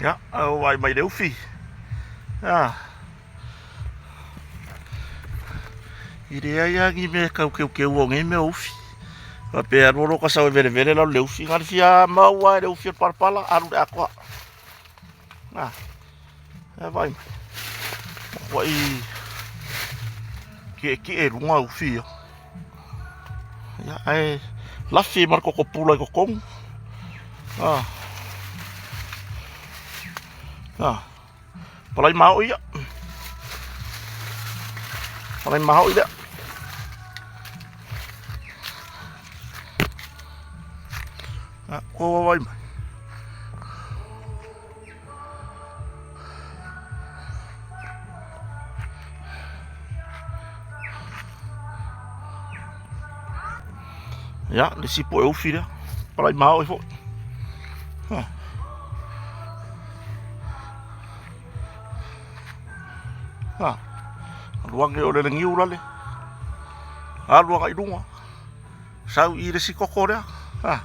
Ia, ae ua vaai mai le ufi. Ia. I leai lava ni mea e tau keukeu o nei mea o ufi. Faapea e alu alu ka sau e velevele lalo le ufi, na o le fia mau lava e le ufi o le palapala, alu i le atoa. Ah, e vaai mai. Matuai tietie i luga ufi ia. Ia, ae lafi ma le koko pula i totonu. Ah. Ah. Palai maoi ia. Palai maoi lea. Ah, ko wai mai. Ia, le isi po'e ufi lea. Palai maoi foi. Ah. Ah. Alu age o le legiu lale. Alu aga i luga. Sau i le isi koko lea. Ah.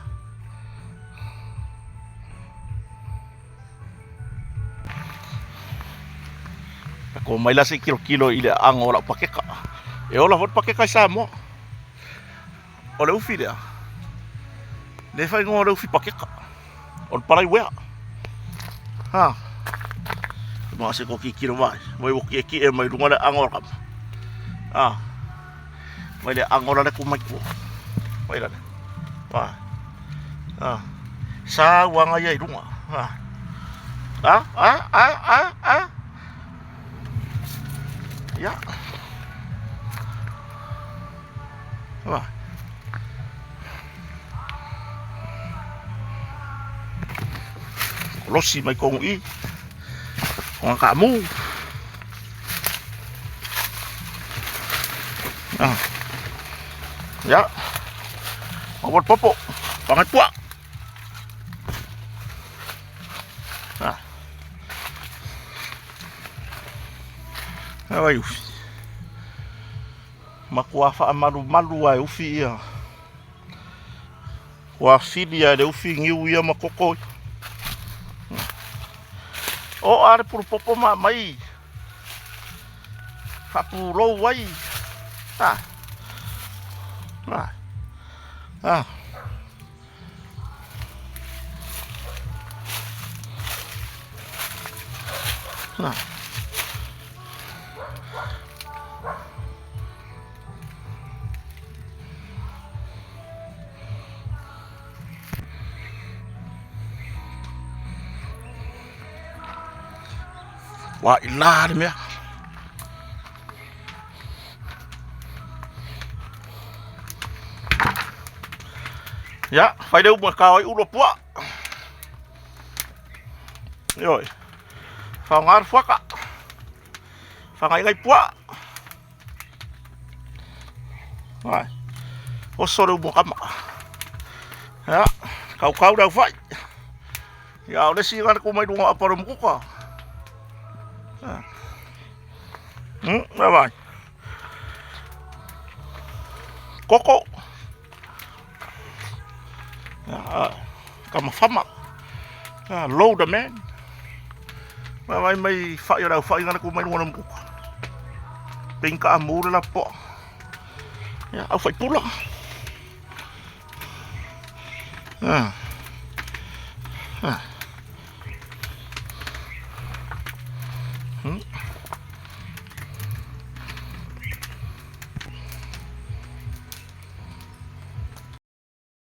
Ko mai la se i kilokilo i le aano o lau pakeka. E ola foi le pakeka i Samoa. O le ufi lea, le faaigoa o le ufi pakeka, o le palai uea. Ha. Ma se ko kikilo vai, mai ua kiekie mai lunga le aano o le kama. Ha. Mai le aano la le ku mai tua. Mai la le. Va. Ha. Sa uanga ia i lunga. Ha. A, a, a, a, a. Ia. Ua. Kolosi mai kogu i. O ngā kaamu. Ah. Ya. Maua le popo. Pangai pua. Ah. Ai ufi. Matua faamalumalu lava e ufi ia. Ua fili lava e le ufi niu ia ma koko ia. O a le pulupopo ma aumai faapulou ai. Ah. Ah. Ah. Ah. Ua i la le mea. Ia, fai le umu e kao ai ulo puaa. Ioe. Faaaoga le fuaka. Faagaigai puaa. Ai. Oso le umu kama. Ia, kaukau le aufai. Ia, o le isi lena ku mai luga o apa o le umukuka. Ia. Bye bye. Koko. Ia, kamafama. Ia, load a man. Vai mai whai o rau whai ngana ku mai runga no mukuka. Pinka a mura la poa. Ia, au whai pula. Ah. Ah.